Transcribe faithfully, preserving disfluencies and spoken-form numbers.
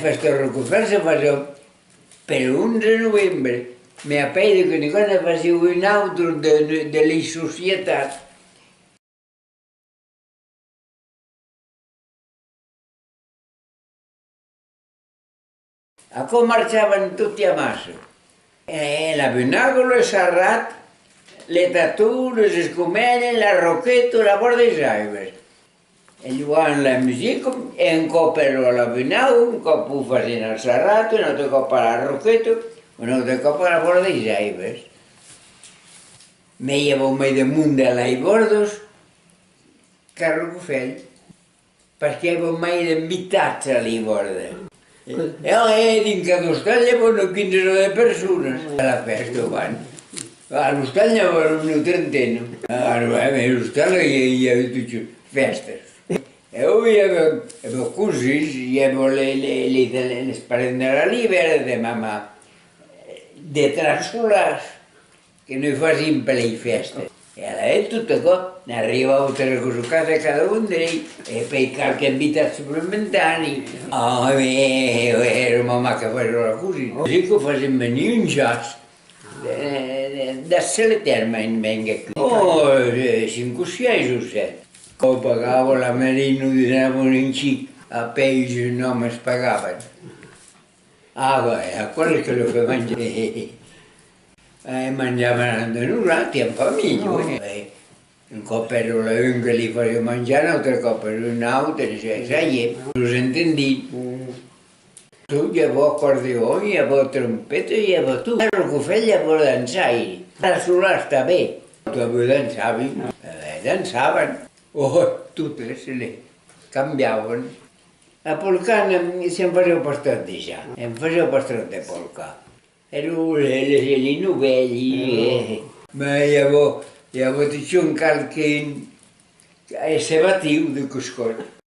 Fèsta Rocafèl se fasiá per onze novembre, mès apèi de qualque còp ne fasiá un autre de, de, de lei societats. Aquò marchavan toti amassa. E la Bunaga, lo Sarrat, le Tatú, les Escomèles, la Roqueta, la Bòrda des Aibes. E jogavan la musica, e un còp èra a la Bunaga, un còp o fasián al Sarrat, un autre còp a la Roqueta, un autre còp a la Bòrda des Aibes. Mès i aviá mai de monde a las Bòrdas qu'a Rocafèl, perque i aviá mai d'invitats a las Bòrdas. E, e, e dins cada ostal i aviá una quinzena de personas a la fèsta, van. A l'ostal n'i aviá una trentena. A, a l'ostal i, i aviá totjorn fèstas. E i aviá, i aviá cosins, i aviá le, le, le, le, les parents de la Libèra, de mamà, de Trassolàs, que nos fasián per las fèstas. E alavetz tot aquò, n'arribava autra cosa a casa cada un d'eles, e puèi qualque invitat suplementari. Ah, mès, èra mamà que fasiá la cosina. Cossí que fasián venir un jazz de, de, de Celetèrme, en venguèc. Oh, eh, cinc o sièis o sèt. Quò pagava la merina, donava un chic, apèi los òmes pagavan. Ah, ben, aquò es que lo fai manjar. E manjavan de nosati, en familha, eh. Un còp èra la un que li fasiá manjar, un autre còp èra un autre, ça, ça y est, nos entendíem. Tot, i aviá acordeon, i aviá trompeta, i aviá tot. A Rocafèl i aviá dançaire. A Trassolàs tanben. Tanben dançavan, eh, dançavan. Oh, totes se les cambiavan. La polca, ne, se'n fasiá pas tròp dejà. Se'n fasiá pas tròp de polca. Èra le, le, le novèli, eh. Mès i aviá, i aviá totjorn qualqu'un, e se batiá de qualque còp.